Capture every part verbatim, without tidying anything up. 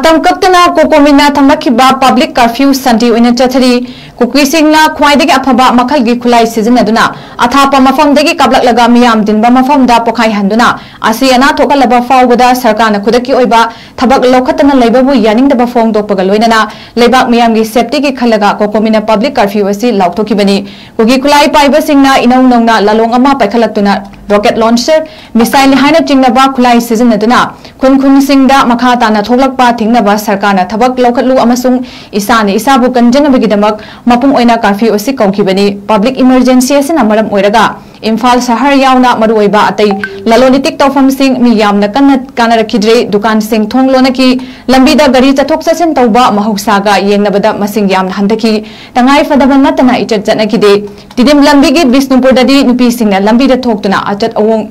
ꯃꯇꯝ ꯀꯛꯇꯅ ꯀꯣꯀꯣꯃꯤꯅ ꯊꯝꯂꯛꯈꯤꯕ public curfew ꯁꯟꯗꯦ ꯑꯣꯏꯅ ꯆꯠꯊꯔꯤ꯫ ꯀꯨꯀꯤꯁꯤꯡꯅ ꯈ꯭ꯋꯥꯏꯗꯒꯤ ꯑꯐꯕ ꯃꯈꯜꯒꯤ ꯈꯨꯠꯂꯥꯏ ꯁꯤꯖꯤꯟꯅꯗꯨꯅ ꯑꯊꯥꯞꯄ ꯃꯐꯝꯗꯒꯤ ꯀꯥꯞꯂꯛꯂꯒ ꯃꯤꯌꯥꯝ ꯇꯤꯟꯕ ꯃꯐꯝꯗ ꯄꯣꯈꯥꯏꯍꯟꯗꯨꯅ ꯑꯁꯤ ꯑꯅꯥ ꯊꯣꯛꯍꯜꯂꯕ ꯐꯥꯎꯕꯗ ꯁꯔꯀꯥꯔꯅ ꯈꯨꯗꯛꯀꯤ ꯑꯣꯏꯕ ꯊꯕꯛ ꯂꯧꯈꯠꯇꯅ ꯂꯩꯕꯕꯨ ꯌꯥꯅꯤꯡꯗꯕ ꯐꯣꯡꯗꯣꯛꯄꯒ ꯂꯣꯏꯅꯅ ꯂꯩꯕꯥꯛ ꯃꯤꯌꯥꯝꯒꯤ ꯁꯦꯐꯇꯤꯒꯤ ꯈꯜꯂꯒ ꯀꯣꯀꯣꯃꯤꯅ ꯄꯕ꯭ꯂꯤꯛ ꯀꯔꯐ꯭ꯌꯨ ꯑꯁꯤ ꯂꯥꯎꯊꯣꯛꯈꯤꯕꯅꯤ꯫ ꯀꯨꯀꯤ ꯈꯨꯠꯂꯥꯏ ꯄꯥꯏꯕꯁꯤꯡꯅ ꯏꯅꯧ ꯅꯧꯅ ꯂꯥꯂꯣꯡ ꯑꯃ ꯄꯥꯏꯈꯠꯂꯛꯇꯨꯅ ꯔꯣꯀꯦꯠ ꯂꯣꯟꯆꯔ, ꯃꯤꯁꯥꯏꯜ ꯍꯥꯏꯅ ꯆꯤꯡꯅꯕ ꯈꯨꯠꯂꯥꯏ ꯁꯤꯖꯤꯟꯅꯗꯨꯅ ꯈꯨꯟ ꯈꯨꯟꯁꯤꯡꯗ ꯃꯈꯥ ꯇꯥꯅ ꯊꯣꯛꯂꯛꯄ ꯊꯤꯡꯅꯕ ꯁꯔꯀꯥꯔꯅ ꯊꯕꯛ ꯂꯧꯈꯠꯂꯨ ꯑꯃꯁꯨꯡ ꯏꯁꯥꯅ ꯏꯁꯥꯕꯨ ꯀꯟꯖꯅꯕꯒꯤꯗꯃꯛ ꯃꯄꯨꯡ ꯑꯣꯏꯅ ꯀꯔꯐ꯭ꯌꯨ ꯑꯁꯤ ꯀꯧꯈꯤꯕꯅꯤ꯫ ꯄꯕ꯭ꯂꯤꯛ ꯏꯃꯔꯖꯦꯟꯁꯤ ꯑꯁꯤꯅ ꯃꯔꯝ ꯑꯣꯏꯔꯒ ꯏꯝꯐꯥꯜ ꯁꯍꯔ ꯌꯥꯎꯅ ꯃꯔꯨꯑꯣꯏꯕ ꯑꯇꯩ ꯂꯂꯣꯟ ꯏꯇꯤꯛ ꯇꯧꯐꯝꯁꯤꯡ ꯃꯤ ꯌꯥꯝꯅ ꯀꯟꯅ ꯀꯥꯟꯅꯔꯛꯈꯤꯗ꯭ꯔꯦ꯫ ꯗꯨꯀꯥꯟꯁꯤꯡ ꯊꯣꯡ ꯂꯣꯟꯅꯈꯤ꯫ ꯂꯝꯕꯤꯗ ꯒꯥꯔꯤ ꯆꯠꯊꯣꯛ ꯆꯠꯁꯤꯟ ꯇꯧꯕ ꯃꯍꯧꯁꯥꯒ ꯌꯦꯡꯅꯕꯗ ꯃꯁꯤꯡ ꯌꯥꯝꯅ ꯍꯟꯊꯈꯤ꯫ ꯇꯉꯥꯏ ꯐꯗꯕ ꯅꯠꯇꯅ ꯏꯆꯠ ꯆꯠꯅꯈꯤꯗꯦ꯫ ꯇꯤꯗꯤꯝ ꯂꯝꯕꯤꯒꯤ ꯕꯤꯁꯅꯨꯄꯨꯔꯗꯗꯤ ꯅꯨꯄꯤꯁꯤꯡꯅ ꯂꯝꯕꯤꯗ ꯊꯣꯛꯇꯨꯅ ꯑꯆꯠ ꯑꯑꯣꯡ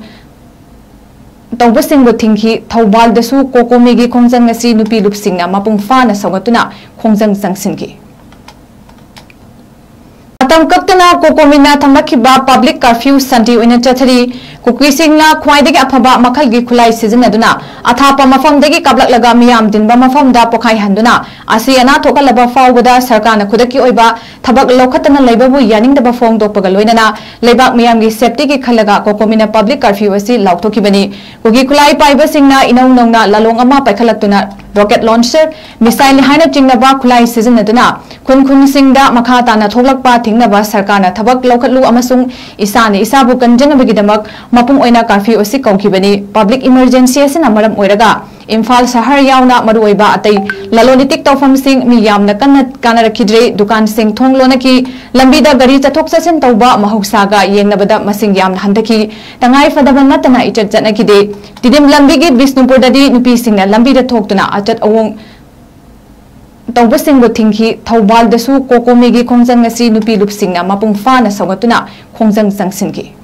ꯇꯧꯕꯁꯤꯡꯕꯨ ꯊꯤꯡꯈꯤ꯫ ꯊꯧꯕꯥꯜꯗꯁꯨ ꯀꯣꯀꯣꯃꯤꯒꯤ ꯈꯣꯡꯖꯪ ꯑꯁꯤ ꯅꯨꯄꯤ ꯂꯨꯞꯁꯤꯡꯅ ꯃꯄꯨꯡ ꯐꯥꯅ ꯁꯧꯒꯠꯇꯨꯅ ꯈꯣꯡꯖꯪ ꯆꯪꯁꯤꯟꯈꯤ꯫ ꯃꯇꯝ ꯀꯛꯇꯅ ꯀꯣꯀꯣꯃꯤꯅ ꯊꯝꯂꯛꯈꯤꯕ ꯄꯕ꯭ꯂꯤꯛ ꯀꯔꯐ꯭ꯌꯨ ꯁꯟꯗꯦ ꯑꯣꯏꯅ ꯆꯠꯊꯔꯤ꯫ ꯀꯨꯀꯤꯁꯤꯡꯅ ꯈ꯭ꯋꯥꯏꯗꯒꯤ ꯑꯐꯕ ꯃꯈꯜꯒꯤ ꯈꯨꯠꯂꯥꯏ ꯁꯤꯖꯤꯟꯅꯗꯨꯅ ꯑꯊꯥꯞꯄ ꯃꯐꯝꯗꯒꯤ ꯀꯥꯞꯂꯛꯂꯒ ꯃꯤꯌꯥꯝ ꯇꯤꯟꯕ ꯃꯐꯝꯗ ꯄꯣꯈꯥꯏꯍꯟꯗꯨꯅ ꯑꯁꯤ ꯑꯅꯥ ꯊꯣꯛꯍꯜꯂꯕ ꯐꯥꯎꯕꯗ ꯁꯔꯀꯥꯔꯅ ꯈꯨꯗꯛꯀꯤ ꯑꯣꯏꯕ ꯊꯕꯛ ꯂꯧꯈꯠꯇꯅ ꯂꯩꯕꯕꯨ ꯌꯥꯅꯤꯡꯗꯕ ꯐꯣꯡꯗꯣꯛꯄꯒ ꯂꯣꯏꯅꯅ ꯂꯩꯕꯥꯛ ꯃꯤꯌꯥꯝꯒꯤ ꯁꯦꯐꯇꯤꯒꯤ ꯈꯜꯂꯒ ꯀꯣꯀꯣꯃꯤꯅ ꯄꯕ꯭ꯂꯤꯛ ꯀꯔꯐ꯭ꯌꯨ ꯑꯁꯤ ꯂꯥꯎꯊꯣꯛꯈꯤꯕꯅꯤ꯫ ꯀꯨꯀꯤ ꯈꯨꯠꯂꯥꯏ ꯄꯥꯏꯕꯁꯤꯡꯅ ꯏꯅꯧ ꯅꯧꯅ ꯂꯥꯂꯣꯡ ꯑꯃ ꯄꯥꯏꯈꯠꯂꯛꯇꯨꯅ ꯔꯣꯀꯦꯠ ꯂꯣꯟꯆꯔ, ꯃꯤꯁꯥꯏꯜ ꯍꯥꯏꯅ ꯆꯤꯡꯅꯕ ꯈꯨꯠꯂꯥꯏ ꯁꯤꯖꯤꯟꯅꯗꯨꯅ ꯈꯨꯟ ꯈꯨꯟꯁꯤꯡꯗ ꯃꯈꯥ ꯇꯥꯅ ꯊꯣꯛꯂꯛꯄ ꯊꯤꯡꯅꯕ ꯁꯔꯀꯥꯔꯅ ꯊꯕꯛ ꯂꯧꯈꯠꯂꯨ ꯑꯃꯁꯨꯡ ꯏꯁꯥꯅ ꯏꯁꯥꯕꯨ ꯀꯟꯖꯅꯕꯒꯤꯗꯃꯛ ꯃꯄꯨꯡ ꯑꯣꯏꯅ ꯀꯔꯐ꯭ꯌꯨ ꯑꯁꯤ ꯀꯧꯈꯤꯕꯅꯤ꯫ ꯄꯕ꯭ꯂꯤꯛ ꯏꯃꯔꯖꯦꯟꯁꯤ ꯑꯁꯤꯅ ꯃꯔꯝ ꯑꯣꯏꯔꯒ ꯏꯝꯐꯥꯜ ꯁꯍꯔ ꯌꯥꯎꯅ ꯃꯔꯨꯑꯣꯏꯕ ꯑꯇꯩ ꯂꯂꯣꯟ ꯏꯇꯤꯛ ꯇꯧꯐꯝꯁꯤꯡ ꯃꯤ ꯌꯥꯝꯅ ꯀꯟꯅ ꯀꯥꯟꯅꯔꯛꯈꯤꯗ꯭ꯔꯦ꯫ ꯗꯨꯀꯥꯟꯁꯤꯡ ꯊꯣꯡ ꯂꯣꯟꯅꯈꯤ꯫ ꯂꯝꯕꯤꯗ ꯒꯥꯔꯤ ꯆꯠꯊꯣꯛ ꯆꯠꯁꯤꯟ ꯇꯧꯕ ꯃꯍꯧꯁꯥꯒ ꯌꯦꯡꯅꯕꯗ ꯃꯁꯤꯡ ꯌꯥꯝꯅ ꯍꯟꯊꯈꯤ꯫ ꯇꯉꯥꯏ ꯐꯗꯕ ꯅꯠꯇꯅ ꯏꯆꯠ ꯆꯠꯅꯈꯤꯗꯦ꯫ ꯇꯤꯗꯤꯝ ꯂꯝꯕꯤꯒꯤ ꯕꯤꯁꯅꯨꯄꯨꯔꯗꯗꯤ ꯅꯨꯄꯤꯁꯤꯡꯅ ꯂꯝꯕꯤꯗ ꯊꯣꯛꯇꯨꯅ ꯑꯆꯠ ꯑꯑꯣꯡ ꯇꯧꯕꯁꯤꯡꯕꯨ ꯊꯤꯡꯈꯤ꯫ ꯊꯧꯕꯥꯜꯗꯁꯨ ꯀꯣꯀꯣꯃꯤꯒꯤ ꯈꯣꯡꯖꯪ ꯑꯁꯤ ꯅꯨꯄꯤ ꯂꯨꯞꯁꯤꯡꯅ ꯃꯄꯨꯡ ꯐꯥꯅ ꯁꯧꯒꯠꯇꯨꯅ ꯈꯣꯡꯖꯪ ꯆꯪꯁꯤꯟꯈꯤ꯫